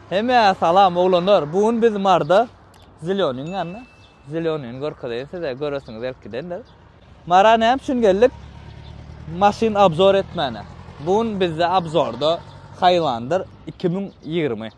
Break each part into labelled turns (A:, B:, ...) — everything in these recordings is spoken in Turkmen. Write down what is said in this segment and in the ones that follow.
A: Hemmäňe salam oglanlar. Bu gün biz Marda Zelonyň ýanyna. Zelonyny görkezeýin size, göresiňiz gelip gidendir. Mara näme üçin geldik? Maşyn obzor etmäne. Bu gün bizde obzorda Highlander 2020.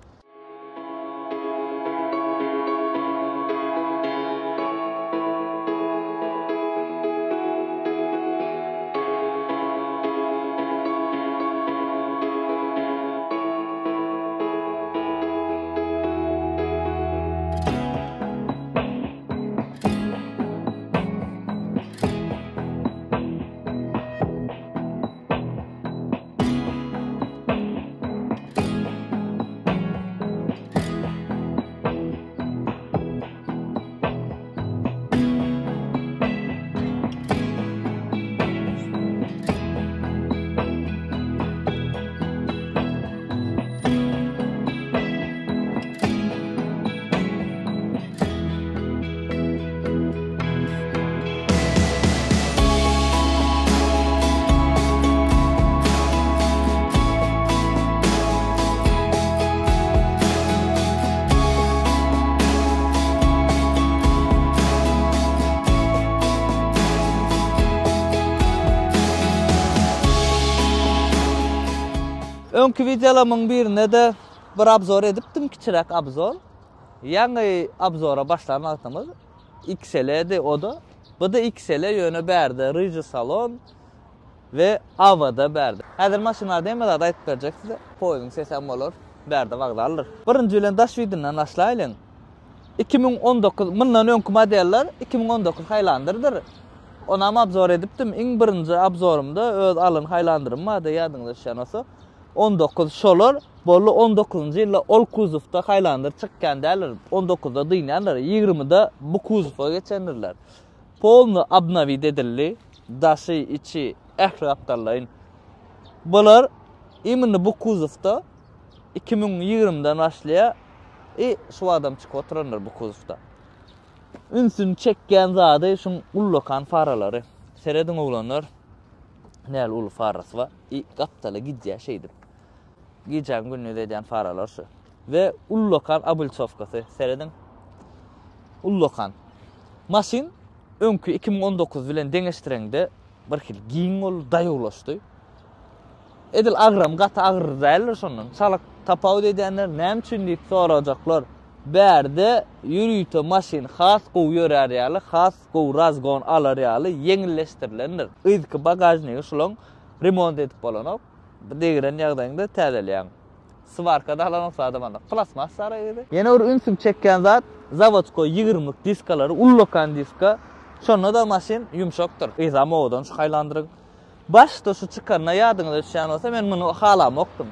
A: Öňki wideolarymyň birinde-de bir obzor edipdim, kiçiräk obzor. Ýaňy obzora başlan wagtymyz XL-di o-da. Bu-da XL, ýöne bärde ryžy salon we AWD bärde. Häzir maşyn barada hemme zady aýdyp berjek size. Poýeziň sesem bolar. Bärde wokzaldyr. Birinji bilen daş widinden başlaýlyň. 2019, mundan öňki modeller 2019 Highlanderdir. Onam obzor edipdim. Iň birinji obzorymda öz alan Highlanderym bardy, ýadyňyza düşýän bolsa. 19 şolar boldy 19-njy ýylda ol kuzowda Highlander çykýan däldir. 19-da dynýandyr. 20-de bu kuzowa geçendirler. Polny obnowit edildi. Daşy, içi, ähli gapdallaýyn. Bular imенно bu kuzowda 2020-den başlaýar. I şu adam çykyp oturandyr bu kuzowda. Ünsüni çekýän zady şuň ullakan faralary. Serediň oglanlar. Näl uly farasy bar. I gapdala gidýär şeýdip. Gijäň gündiz edýän faralar şu. We ullakan obilsowkasy. Serediň. Ullakan. Maşyn öňki 2019 bilen deňeşdireňde bir hili giň boldy, daýawlaşdy. Edil agram gaty agyr däldir şondan. Çalak tapawut edýänler näme üçin diýip sorajaklar. Bärde ýörite maşyn has gowy ýörär ýaly, has gowy razgon alar ýaly ýeňilleşdirilendir. Yzky bagažnigi şulaň remont edip bolanok. Degiren ýagdaýyňda täzeleýäň. Swarka-da alanok zadam alnok. Plastmassa ara yzy. Ýene bir ünsümi çekýän zat, zawodskoý ýigrimlik diskalary, ullakan diska. Şonda-da maşyn ýumşakdyr. Yzam owadan şu Highlanderyň. Başda şu çykanda ýadyňyza düşýän bolsa men muny halamokdym.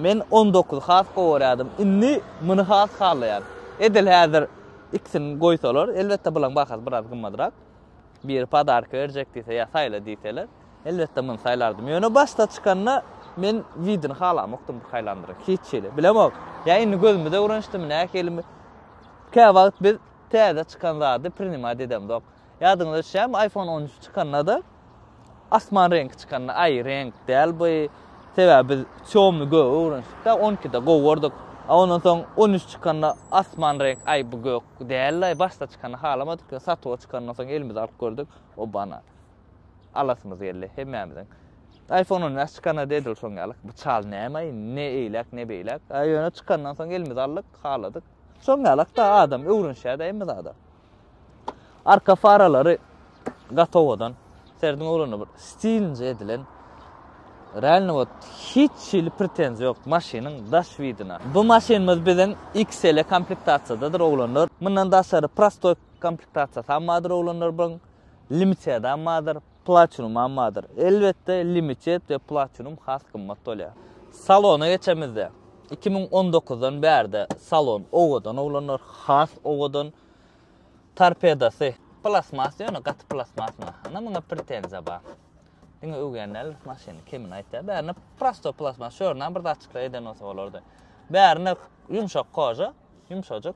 A: Men 19 has gowy görýärdim. Indi muny has halaýan. Edil häzir ikisini goýsalar, elbetde bulaň bahasy biraz gymmadrak. Biri podarka berjek diýse ýa saýla diýseler, elbetde muny saýlardym. Ýöne başda çykanda men widini halamokdym bu Highlanderyň hiç hili. Bilemok. Ýa indi gözümiz öwrenişdimi, nähilimi? Käwagt biz täze çykan zady prinimat edemzok. Ýadyňyza düşýärmi iPhone 13 çykanda-da Asman reňki çykanda aý reňk däl bu. Sebäbi biz týomny göge öwrenişdik-de, 12-de gowy gördük. A ondan soň 13 çykanda asman reňk aý bu gök däl-aý başda çykanda halamadyk. Ýöne satuwa çykandan soň elimize alyp gördük. Obana. Alasymyz geldi hemmämiziň. iPhone 15 çykanda edil şoň ýaly. Bu çal näme-aý, ne eýläk, ne beýläk. A ýöne çykandan soň elimize aldyk, haladyk. Şoň ýalak-da adam öwrenişýär-de hemme zada. Arka faralary gaty owadan. Serediň oglanlar bir stilnje edilen. Realno wot hiç hili pretenziýa ýok maşynyň daş widine. Bu maşynymyz biziň XL komplektasiýadadyr oglanlar. Mundan daşary prostoý komplektasiýasy hem bardyr oglanlar buň. Limited hem bardyr, Platinum hem bardyr. Elbetde Limited we Platinum has gymmat bolýar. Salona geçemizde 2019-dan bärde salon owadan oglanlar has owadan. Torpedasy plasmas ýöne gaty plasmas ana muňa pretenziýa bar. Diňe öwýän däl maşyny kemini aýtýar. Bärine prosto plasmas şöründen bir zatçyklar eden bolsa bolardy. Bärine ýumşak koža, ýumşajyk.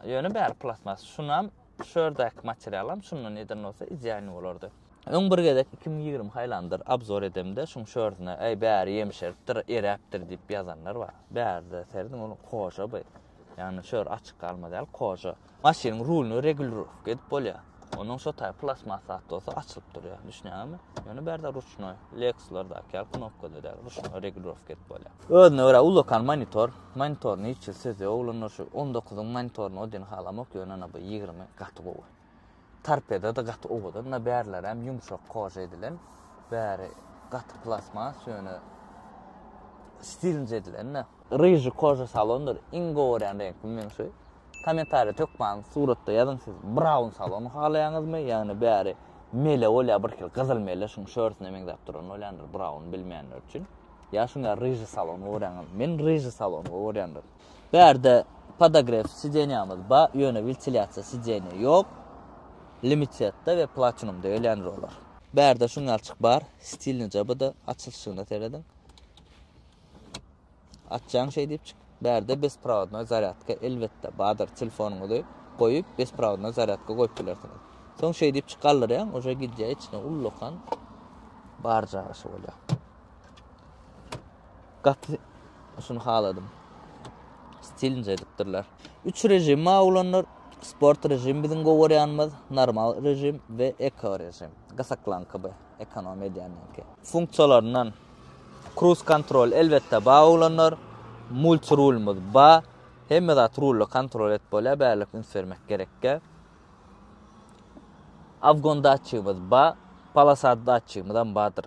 A: Ýöne bäri plasmas. Şunam şördäki materialam şundan eden bolsa idealny bolardy. Öň bir gezek 2020 Highlander obzor edemde şuň şörsüne äý bäri ýemşeripdir, eräpdir diýip ýazanlar bar. Bärde serediň ol koža bu. Ýagny şör açyk galmaz ýaly koža. Maşynyň ruluny regulirowka edip bolýar. Onuň şo taý plastmas zat bolsa açylyp durýar. Düşünýäňizmi? Ýöne bärde ruçnoý, Lexuslardaky ýaly knopkada däl, ruçnoý regulirowka edip bolýar. Özüne görä ullakan monitor. Monitoryny hiç hili söz ýok. Oglanlar şu 19-yň monitoryny o diýen halamok, ýöne ana bu 20 gaty gowy. Torpeda-da gaty owadan, na bärlerem ýumşak koža edilen. Bäri gaty plastmas, ýöne stilnje edilen-de. Ryžy koža salondyr. Iň gowy görýän reňkim meň şu. Kommentariýa hökman suratda ýazyň siz brown salony halaýaňyzmy? Ýagny bäri mele bolýar bir hili gyzyl mele şuň şörsüne meňzäp duran bolýandyr brown bilmeýänler üçin. Ýa şuň ýaly ryžy salony gowy görýäňizmi? Men ryžy salony gowy görýändir. Bärde podogrew sidenýamyz ba ýöne wentilýasiýa sidenýa ýok. Limitedde we platinumda gelýändir olar. Bärde şuň ýaly bar. Stilnyja bu-da açylyşyna serediň. Açjaň şeý diýip çyk. Bärde besprowodnoý zarýadka elbetde bardyr. Telefonyňyzy goýup besprowodnoý zarýadka goýup bilersiňiz. Soň şeý diýip çyk galdyrýaň, uje gidýär içine ullakan barjagyşy bolýar. Gaty şuny haladym. Stilnje edipdirler. Üç režim bar oglanlar. Sport režim biziň gowy görýänimiz, normal režim we eko režim. Gysaklanky bu, ekonom edýäniňki. Funksiýalaryndan Kruz kontrol elbetde ba oglanlar. Multi rulumyz ba. Hemme zat rulda kontrol edip bolýar. Bärlik üns bermek gerekge. Avgon datçigimiz ba. Palasat datçigimiz hem bardyr.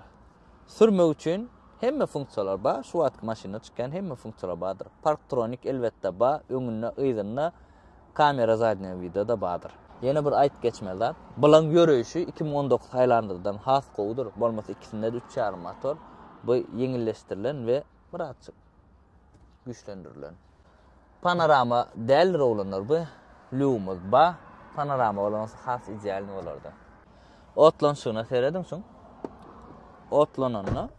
A: Sürmek üçin hemme funksiýalar ba. Şu wagtky maşynda çykýan hemme funksiýalar bardyr. Parktronik elbetde ba. Öňünde, yzynda Kamera zadnýego wideo-da bardyr. Ýene bir aýyp geçmeli zat. Bulaň ýöreýşi 2019 Highlander-dan has gowudyr. Bolmasa ikisinde-de üç ýarym motor. Bu ýeňilleşdirilen we birazjyk güýçlendirilen. Panorama däldir oglanlar bu. Lýugymyz ba. Panorama bolan bolsa has idealny bolardy. Otlanyşygyna serediň şuň. Otlananda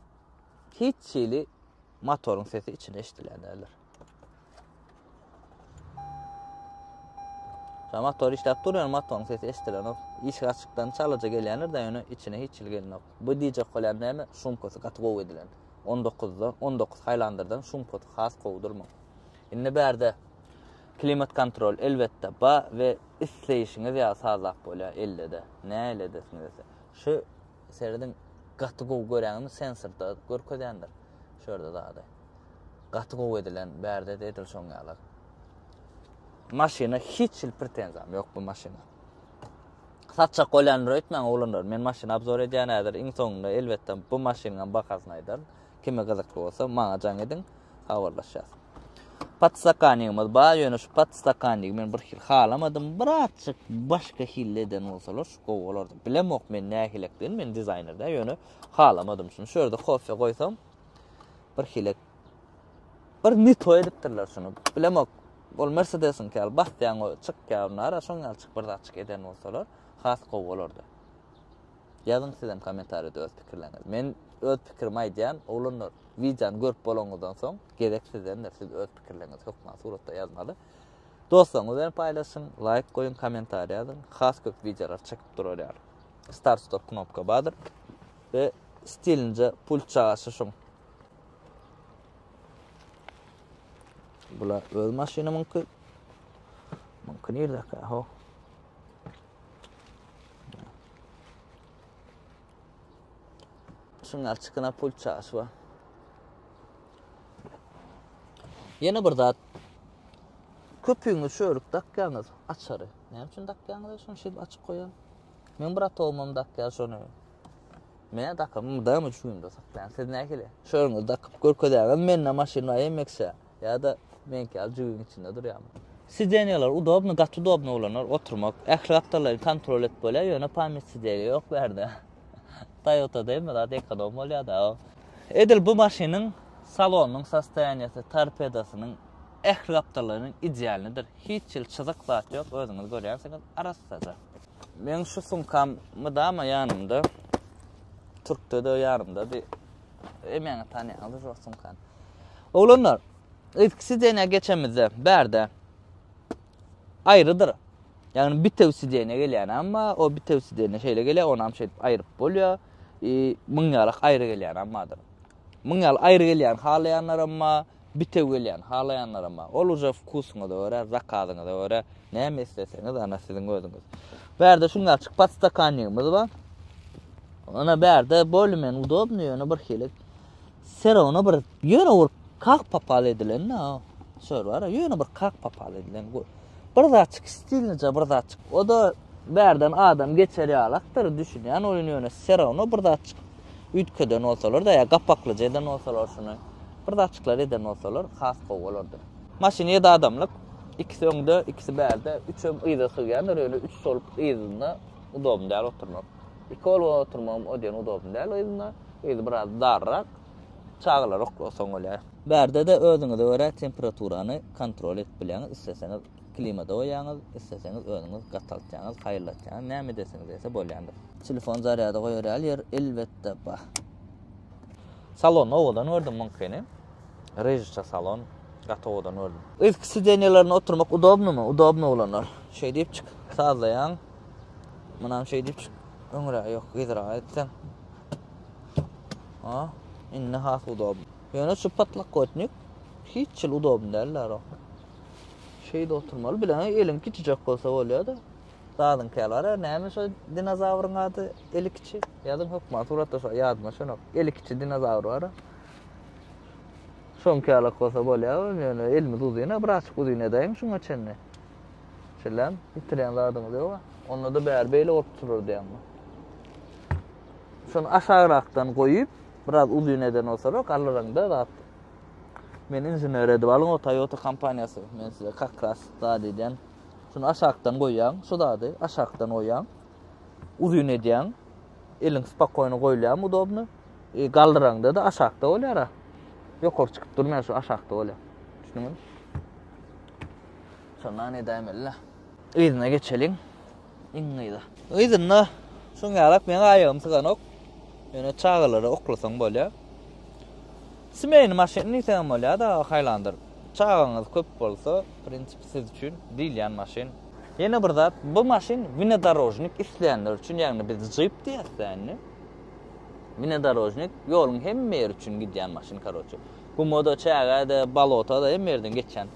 A: hiç hili motoryň sesi içine eşidilýän däldir. Şa motor işläp dur, ýöne motoryň sesi eşidilenok. Işik açykdan çalaja gelýändir-de, ýöne içine hiç hili gelenok. Bu diýjek bolýan näme? Şumkasy gaty gowy edilen. 19-da, 19 Highlanderden şumkasy has gowudyr muň. Indi bärde klimat kontrol elbetde ba we isleýşiňiz ýaly sazlap bolýar elde-de. Nähili edesiňiz gelse. Şu serediň gaty gowy görýäňizmi sensorda görkezýändir. Şu ýerde zady. Gaty gowy edilen bärde-de edil şoň ýaly. Maşyna hiç hili pretenziýam ýok bu maşyna. Satjak bolýandyr öýtmäň oglanlar. Men maşyn obzor edýän häzir. Iň soňunda elbetde bu maşynyň hem bahasyny aýdaryn. Kime gyzykly bolsa maňa jaň ediň, habarlaşýas. Podstakanigimiz bar, ýöne şu podstakanigi men bir hili halamadym. Birazjyk başga hilli eden bolsalar şu gowy bolardy. Bilemok men nähilekdigini, men dizaýner däl, ýöne halamadym şuny. Şu ýerde kofe goýsam bir hili bir ne to edipdirler şuny. Bilemok. Ol Mercedesiňki ýaly basýaň o çykýar nara şoň ýaly çyk bir zatçyk eden bolsalar has gowy bolardy. Ýazyň sizem kommentariýada öz pikirleriňizi. Men öz pikirimi aýdýan, oglanlar wideony görüp bolanyňyzdan soň gezek sizdendir. Siz öz pikirleriňizi hökman suratda ýazmaly. Dostlaryňyz bilen paýlaşyň, laýk goýuň, kommentariýa ýazyň. Has köp wideolar çekip durar ýaly. Start stop knopka bardyr. We stilinje pult çagaşy şuň. Bular öz maşynymyňky. Muňky nirde ho? Şuň açykyna pult çagaşy bar. Ýene bir zat. Köpüňiz şörük dakýaňyz açary. Näme üçin dakýaňyz şony şeýdip açyp goýan? Men bir atogumam dakýar şony. Men dakam, mydama jübimde saklaýan. Siz nähili? Şörüňizi dakyp görkezýäňiz, mende maşyn bar hemmekşe. Ýa-da meňki ýaly jübüň içinde durýarmy? Sidenýalar udobny, gaty udobny bolanlar oturmak. Ähli gapdallaryny kontrol edip bolýar, ýöne pamýat sidenýa ýok bu ýerde. Toyota-da hemme zat ekonom bolýar-da. Edil bu maşynyň salonynyň sostoýaniýasy, torpedosynyň ähli gapdallarynyň idealnydyr. Hiç hili çyzyk zat ýok, özüňiz görýänsiňiz, arassaja. Meň şu sumkam mydama ýanymda. Türkde-de ýanymdady. Emeňi tanýaňyz şu sumkany. Oglanlar, yzky sidenýa geçemizde, bärde aýrydyr. Ýagny bitew sidenýe gelýän amma o bitew sidenýe şeýle gelýär, onam şeýdip aýryp bolýar. I muň ýalak aýry gelýän ammadyr. Muň ýaly aýry gelýän halaýanlaram bar, bitew gelýän halaýanlaram bar. Ol uje wkusyňyza görä, zakazyňyza görä, näme isleseňiz ana siziň özüňiz. Bärde şuň ýaly podstakannigimiz bar. Ana bärde bolýa-men udobny ýöne bir hili serowna bir ýöne bir kak popal edilen da. Şör bar, ýöne bir kak popal edilen. Bir zatçyk stilnyja bir zatçyk. O-da bärden adam geçer ýalakdyr, düşünýän oýun ýöne serowna bir zatçyk üýtgeden bolsalar-da ýa gapaklyja eden bolsalar şuny bir zatçyklar eden bolsalar has gowy bolardy. Maşyn ýedi adamlyk, ikisi öňde, ikisi bärde, üçem yza sygýandyr, ýöne üç bolup yzynda udobny däl oturmak. Iki bolup oturmagam o diýen udobny däl yzynda, yzy biraz darrak, çagalar oklasaň bolýar. Bärde-de özüňize görä temperaturany kontrol edip bilýäňiz, isleseňiz klimada goýýaňyz, isleseňiz özüňiz gataltýaňyz, haýyrlatýaňyz, näme edesiňiz gelse bolýandyr. Telefon zarýada goýar ýaly ýer elbetde bar. Salony owadan gördüm muňkyny. Režişa salon gaty owadan gördüm. Yzky sidenýalarynda oturmak udobnymy? Udobny oglanlar. Şeý diýip çyk sazlaýaň. Munam şeý diýip çyk öňräge ýok yzraga etseň. Ha, indi has udobny. Ýöne şu podlokotnik hiç hili udobny däl o. Şeýde oturmaly bilen eliň kiçijek bolsa bolýar-da. Zadyňky ýaly bar, näme şo dinozawryň ady? Eli kiçi. Ýazyň hökman suratda şo ýadyma düşenok. Eli kiçi dinozawr bar. Şoňky ýalak bolsa bolýar, ýöne elimiz uzyn-a, birazjyk uzyn edäýiň şuňa çenli. Şeýlem ýitirýän zadyňyz ýog-a. Onda-da bäri beýle bolup durar diýýäňmi? Şony aşagrakdan goýup, biraz uzyn eden bolsalar, galdyraňda zat. Meni inžener edip alyň o Toyota kompaniýasy. Men size kak ras zat edýän. Şuny aşakdan goýýaň, şu zady aşakdan goýýaň. Uzyn edýäň. Eliň spokoýny goýulýar udobny. E, galdyraňda-da aşakda bolýar-a. Ýokary çykyp durmaýar, şu aşakda bolýar. Düşündiňmi? Şondan edäýmeli-le. Yzyna geçeliň. Iň yza. Yzynda şuň ýalak meň aýagym syganok. Ýöne çagalara oklasaň bolýar. Simeýni maşyn diýseňem bolýar-da, Highlander. Çagaňyz köp bolsa, prinsipi siz üçin diýilýän maşyn. Ýene bir zat, bu maşyn wnedorožnik isleýänler üçin, ýagny biz jip diýýäs-dä indi. Wnedorožnik ýoluň hemme ýeri üçin gidýän maşyn, karoçe. Guma-da, çägä-de, bolota-da hemme ýerden geçýän.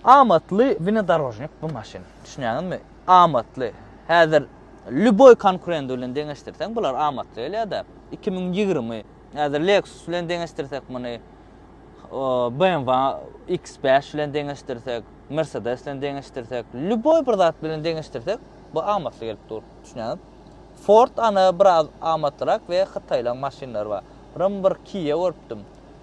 A: Amatly wnedorožnik bu maşyn. Düşünýäňizmi? Amatly. Häzir lýuboý konkurent bilen deňeşdirseň, bular amatly gelýär-de. 2020 häzir Lexus bilen deňeşdirsek muny, BMW X5 bilen deňeşdirsek, Mercedes bilen deňeşdirsek, lýuboý bir zat bilen deňeşdirsek, bu amatly gelip dur. Düşünýäňizmi? Ford ana biraz amatlyrak we hytaýlaň maşynlary bar. Biram bir Kia görüpdim.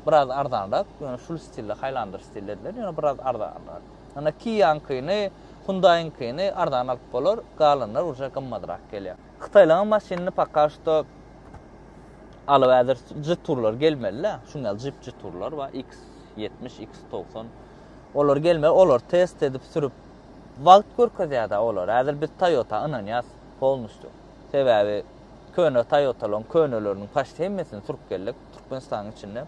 A: Biraz arzanrak, ýöne şul stilde, Highlander stilde edilen, ýöne biraz arzanrak. Ana Kia-nyňkyny, Hyundai-nyňkyny arzan alyp bolar, galanlar uje gymmadrak gelýär. Hytaýlaň maşynyny poka şto alyp häzir Jetourlar gelmeli-dä. Şuň ýaly Jeep Jetourlar bar, X70, X90. Olar gelmeli, olar test edip sürüp wagt görkezýär-dä olar. Häzir biz Toyota ynanýas polnusýu. Sebäbi köne Toyotalaryň köneleriniň paçti hemmesini sürüp geldik Türkmenistanyň içinde.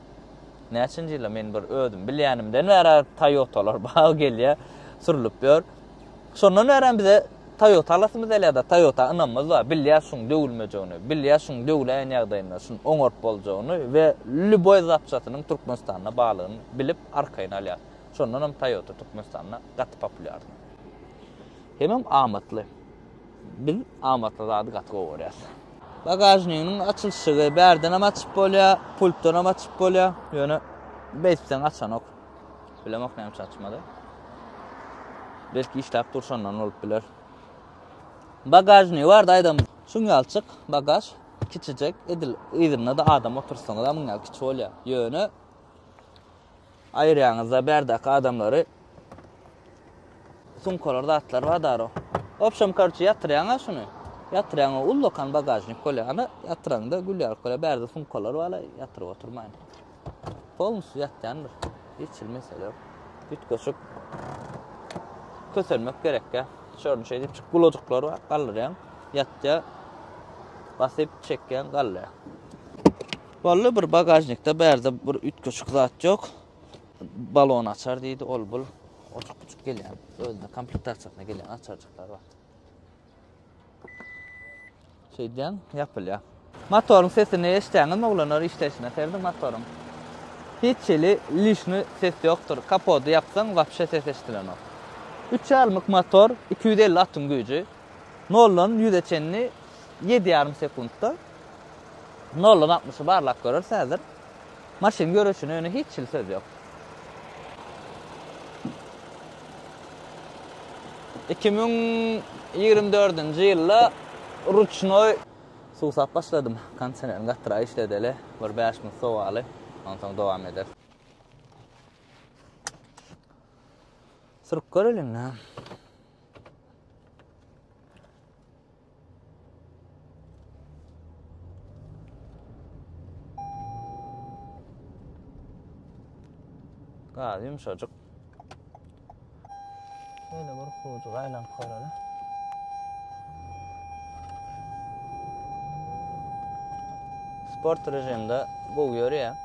A: Näçinji ýylda men bir özüm bilýänimden bäri Toyotalar bar gelýär, sürülip ýör. Şondan bäri bize Toyota alasymyz gelýär-de, Toyota ynamymyz bar. Bilýäs şuň döwülmejegini, bilýäs şuň döwläýen ýagdaýynda şuny oňaryp boljagyny we lýuboý zapçasynyň Türkmenistanda barlygyny bilip arkaýyn alýas. Şondan hem Toyota Türkmenistanda gaty populýarny. Hemem amatly. Biz amatly zady gaty gowy görýäs. Bagažniginiň açylyşygy bärdenem açyp bolýar, pultdanam açyp bolýar. Ýöne beýtseň açanok. Bilemok näme üçin açmady. Belki işläp dur şondan bolup biler. Bagažnigi bardy aýdam. Şuň ýalyçyk bagaž kiçijek edil yzynda-da adam oturtsaňyz muň ýaly kiçi bolýar. Ýöne aýyrýaňyzda bärdäki adamlary Sumkalar zatlar bar daro. Obşem karçe ýatyrýaň-a şuny. Ýatyrýaň o ullakan bagažnik bolýar. Ana ýatyraňda gül ýaly bolýar. Bärde sumkalar bar, ýatyryp oturmaýyn. Polnusy ýatýandyr. Hiç hili mesele ýok. Üýtgeşik kösenmek gerekkä. Şony şeýdip çyk gulajyklar bar, galdyrýaň, ýatýar. Basyp çekýäň, galdyrýar. Boldy bir bagažnikde bärde bir üýtgeşik zat ýok. Balon açar diýdi, ol bul. Oçuk-buçuk gelýän, özünde komplektasiýasynda gelýän açarjyklar bar. Şeýdýäň, ýapylýar. Motoryň sesini eşidýäňizmi oglanlar işleýşine serediň motoryň. Hiç hili lişni ses ýokdur. Kapody ýapsaň wapşe ses eşidilenok. Üç ýarymlyk motor, 250 atyň güýji. Noldan ýüze çenli ýedi ýarym sekuntda. Noldan altmyşy barlap göreris häzir. Maşyn görüşine ýöne hiç hili söz ýok. 2024-nji ýylda ruçnoý suwsap başladym. Kondisionerini gatyrak işledeli. Bir 5 minut sowaly. Onsoň dowam ederis. Sürüp göreliň. Gaz ýumşajyk. Şeýle bir hujyk aýlanyp göreli. Sport rejimde gowy ýörýär.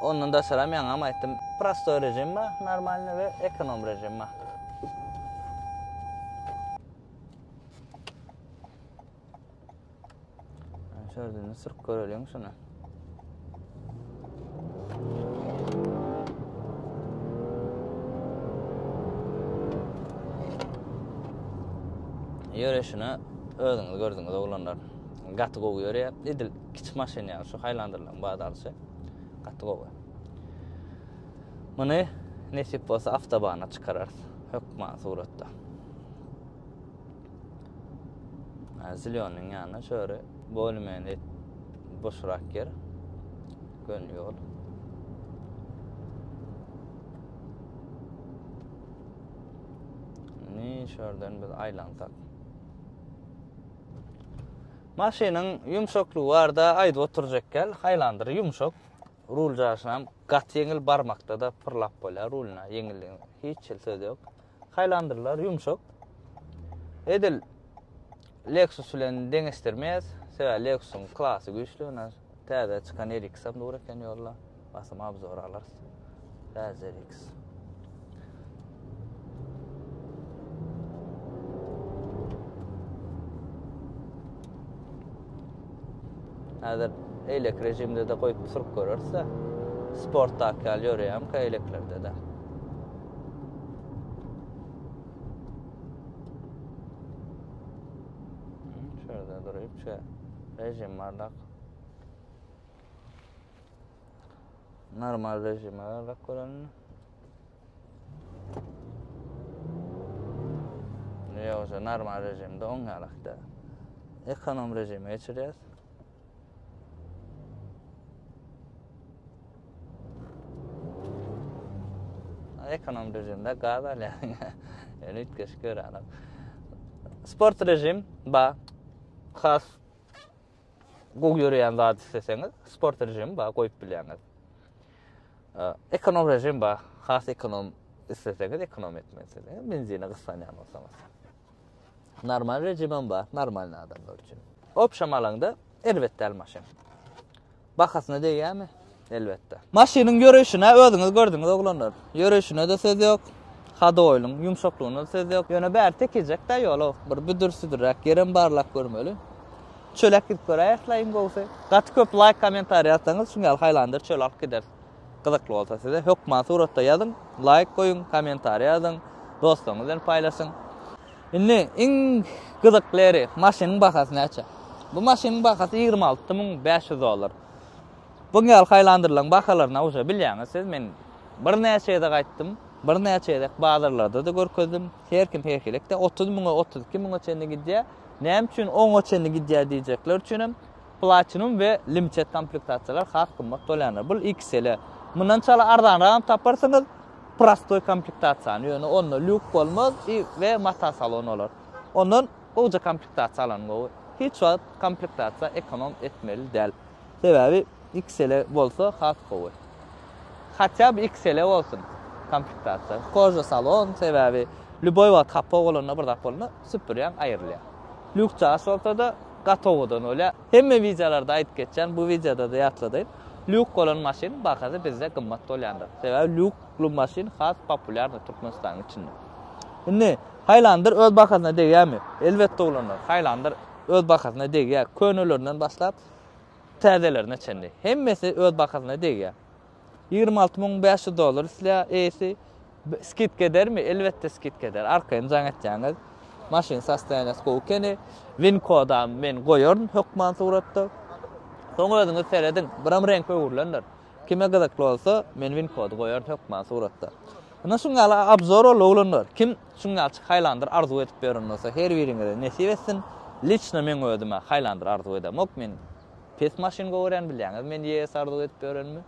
A: Ondan daşaram ýaňam aýtdym, prostoý rejim bar, normalny we ekonom rejim bar. Şördüni sürüp göreliň şunu. Ýöreşini özüňiz gördüňiz oglanlar. Gaty gowy ýörýär. Edil kiçi maşyn ýaly şu Highlanderlaryň badalyşy. Gaty gowy. Muny nesip bolsa awtobana çykararys. Hökman suratda. Zilýonyň ýanyna şöyle bolmeni boşrak ýer. Göni ýol. Ni şörden biz aýlansak. Maşynyň ýumşaklygy barda aýdyp oturjak gel. Haýlandyr ýumşak. Rul jaşynam gaty ýeňil barmakda-da pyrlap bolýar ruluna ýeňilligine. Hiç hil söz ýok. Haýlandyrlar ýumşak. Edil Lexus bilen deňeşdirmeýäs. Sebäbi Lexusyň klasy güýçli. Ýöne täze çykan RX hem dur eken ýolda. Basym obzor alarys. Täze RX. Häzir eýlek rejimde-de goýup sürüp göreris-de. Sportdaky ýaly ýöreýärmikä eýleklerde-de. Şurada durup şu rejim bardak. Normal rejime bardak görelim. Ýogsa normal rejimde oň ýalakda. Ekonom rejime geçirýäs. Ekonom rejimde gaz alýar. Ýöne üýtgeşik göränem. Sport rejim ba. Has gowy ýöreýän zat isleseňiz, sport rejimi ba goýup bilýäňiz. Ekonom rejim ba. Has ekonom isleseňiz, ekonom etmek isleseňiz, benzine gyssanýan bolsaňyz. Normal rejimem bar, normalny adamlar üçin. Obşem alaňda erbet däl maşyn. Bahasyna degýärmi? Elbetde. Maşynyň ýöreýşine özüňiz gördüňiz oglanlar. Ýöreýşine-de söz ýok. Hadoýlyň ýumşaklygyna-da söz ýok. Ýöne bäri tekizjek-dä ýol-ow. Bir büdür-südürräk ýerem barlap görmeli. Çöle gidip göräýeris-la iň gowusy. Gaty köp laýk, kommentariý ýazsaňyz şuň ýaly Highlander çöle alyp gideris. Gyzykly bolsa size hökman suratda ýazyň, laýk goýuň, kommentariý ýazyň, dostlaryňyz bilen paýlaşyň. Indi iň gyzykly ýeri, maşynyň bahasy näçe? Bu maşynyň bahasy 26500 dollar. Bu ýaly Highlanderlaryň bahalaryny uje bilýäňiz siz. Men birnäçe gezek aýtdym, birnäçe gezek bazarlarda-da görkezdim. Her kim her hili-de 30 müňe, 32 müňe çenli gidýär. Näme üçin oňa çenli gidýär diýjekler üçinem Platinum we Limited komplektasiýalar has gymmat bolýandyr. Bul XL. Mundan çala arzanragam taparsyňyz prostoý komplektasiýany, ýöne onda lýuk bolmaz i we mata salon bolar. Ondan gowja komplektasiýa alan gowy. Hiç wagt komplektasiýa ekonom etmeli däl. Sebäbi XL bolsa has gowy. Hatýa by XL bolsun komplektasiýa. Koža salon sebäbi lýuboý wagt hapa bolanda bir zat bolanda süpürýäň aýrylýar. Lýuk jaş bolsada gaty owadan bolýar. Hemme wideolarda aýdyp geçýän bu wideoda-da ýatladaýyn. Lýuk bolan maşyn bahasy bizde gymmat bolýandyr. Sebäbi lýukly maşyn has populýarnyý Türkmenistanyň içinde. Indi Highlander öz bahasyna degýärmi? Elbetde oglanlar, Highlander öz bahasyna degýär. Könelerinden başlap täzelerine çenli. Hemmesi öz bahasyna degýär. 26 500 dollar isleýär eýesi. Skidka edermi? Elbetde skidka eder. Arkaýyn jaň etýäňiz. Maşyn sostoýaniýasy gowy ekeni. Win kodam men goýaryn hökman suratda. Soň özüňiz serediň. Biram reňk öwrülendir. Kime gyzykly bolsa, men win kody goýaryn hökman suratda. Ine şuň ýaly obzor boldy oglanlar. Kim şuň ýaly Highlander arzuw edip ýören bolsa, her biriňize nesip etsin. Liçno meň özüme Highlander arzuw edemok. Men pes maşyn gowy görýän bilýäňiz men ES arzuw edip ýörenimi.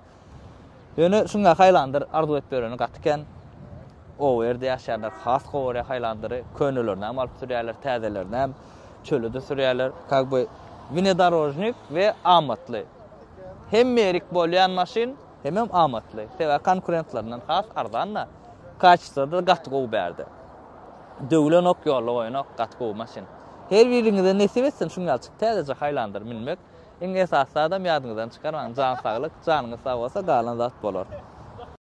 A: Ýöne şuňa Highlander arzuw edip ýöreni gaty kän. Oba ýerde ýaşaýanlar has gowy görýär Highlandery. Könelerini hem alyp sürýärler, täzelerini hem çöle-de sürýärler. Kak by wnedorožnik we amatly. Hemme ýerik bolýan maşyn, hemem amatly. Sebäbi konkurentlerinden has arzan-da. Kaçestwada gaty gowy bärde. Döwlenok, ýolda goýanok, gaty gowy maşyn. Her biriňize nesip etsin şuň ýalyçyk täzeje Highlander münmek. Iň esasy zadam ýadyňyzdan çykarmaň, jan saglyk, janyňyz sag bolsa galan zat bolar.